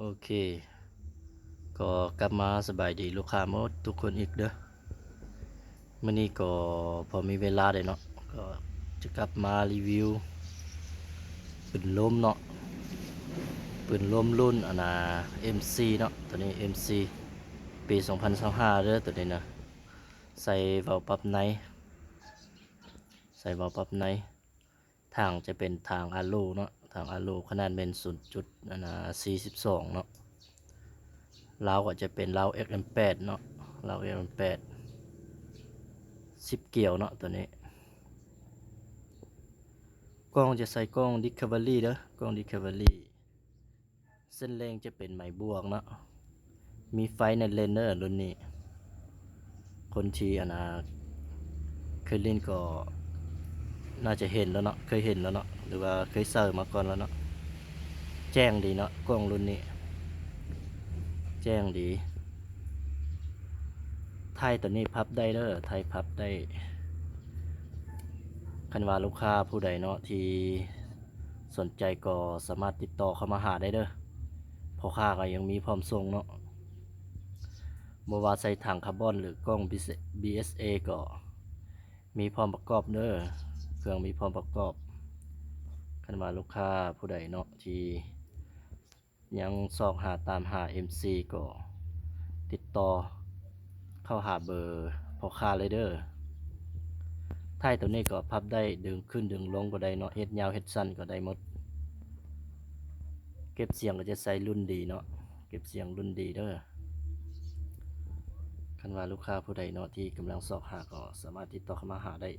ໂອເຄ ກໍກັບມາສະບາຍດີລູກຄ້າໝົດທຸກຄົນອີກເດີ້. ມື້ນີ້ກໍພໍມີເວລາໄດ້ເນາະ ກໍຈະກັບມາຣີວິວປືນລົມເນາະ, ປືນລົມລຸ້ນອັນນ່າ ເອັມຊີ ເນາະ, ໂຕນີ້ ເອັມຊີ ປີສອງພັນຊາວຫ້າເດີ້ ໂຕນີ້ນະ. ໃສ່ເຫວີປັບໃນ ໃສ່ເຫວີປັບໃນ. ຖັງຈະເປັນຖັງອາໂລເນາະ, ຖັງອາໂລຂະໜາດແມ່ນສູນຈຸດອັນນ່າສີ່ສິບສອງເນາະ. ລາວກໍຈະເປັນລາວ ເອັກເອັມແປດເນາະ, ລາວ ເອັກເອັມແປດ ສິບກຽວເນາະ ໂຕນີ້. ກ້ອງຈະໃສ່ກ້ອງດິສຄັບເວີຣີເດີ້, ກ້ອງດິສຄັບເວີຣີ. ເສັ້ນເລັ່ງຈະເປັນໄມ້ບວກເນາະ, ມີໄຟໃນເລນເດີລຸ້ນນີ້. ຄົນທີ່ອັນນ່າເຄີຍຫຼິ້ນກໍໜ້າຈະເຫັນແລ້ວເນາະ, ເຄີຍເຫັນແລ້ວເນາະ ຫຼືວ່າເຄີຍໃຊ້ມາກ່ອນແລ້ວເນາະ. ແຈ້ງດີເນາະ ກ້ອງລຸ້ນນີ້ ແຈ້ງດີ. ທ້າຍໂຕນີ້ພັບໄດ້ເດີ, ທ້າຍພັບໄດ້. ຄັນວ່າລູກຄ້າຜູ້ໃດເນາະທີ່ ສົນໃຈກໍສາມາດຕິດຕໍ່ເຂົ້າມາຫາໄດ້ເດີ້. ພໍ່ຄ້າກໍຍັງມີພ້ອມສົ່ງເນາະ. ບໍ່ວ່າໃສ່ຖັງຄາບອນ ຫຼື ກ້ອງ ບີເອັສເອ ກໍມີພ້ອມປະກອບເດີ້, ເຄື່ອງມີພ້ອມປະກອບ. ຄັນວ່າລູກຄ້າຜູ້ໃດເນາະທີ່ຍັງຊອກຫາຕາມຫາ ເອັມຊີ ກໍຕິດຕໍ່ເຂົ້າຫາເບີພໍ່ຄ້າເລີຍເດີ້. ທ້າຍໂຕນີ້ກໍພັບໄດ້, ດຶງຂຶ້ນດຶງລົງກໍໄດ້ເນາະ, ເຮັດຍາວເຮັດສັ້ນກໍໄດ້ໝົດ. ເກັບສຽງກໍຈະໃສ່ລຸ້ນດີເນາະ, ເກັບສຽງລຸ້ນດີເດີ້. ຄັນວ່າລູກຄ້າຜູ້ໃດເນາະທີ່ກຳລັງຊອກຫາກໍສາມາດຕິດຕໍ່ເຂົ້າມາຫາໄດ້.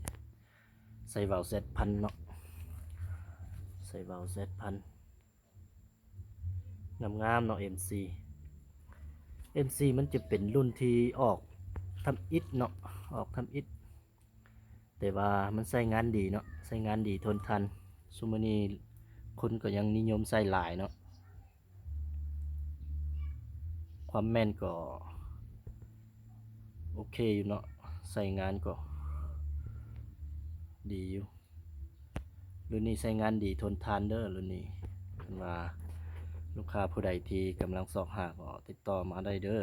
ໃສ່ເຫວີແຊັດພັນເນາະ, ໃສ່ເຫວີແຊັດພັນ ງາມໆເນາະ ເອັມຊີ. ເອັມຊີ ມັນຈະເປັນລຸ້ນທີ່ອອກທຳອິດເນາະ, ອອກທຳອິດ ແຕ່ວ່າມັນໃຊ້ງານດີເນາະ, ໃຊ້ງານດີທົນທານ. ຊຸມມື້ນີ້ຄົນກໍຍັງນິຍົມໃຊ້ຫຼາຍເນາະ. ຄວາມແມ່ນກໍໂອເຄຢູ່ເນາະ, ໃຊ້ງານກໍດີຢູ່. ລຸ້ນນີ້ໃຊ້ງານດີທົນທານເດີ້ລຸ້ນນີ້. ຄັນວ່າລູກຄ້າຜູ້ໃດທີ່ກຳລັງຊອກຫາກໍຕິດຕໍ່ມາໄດ້ເດີ້.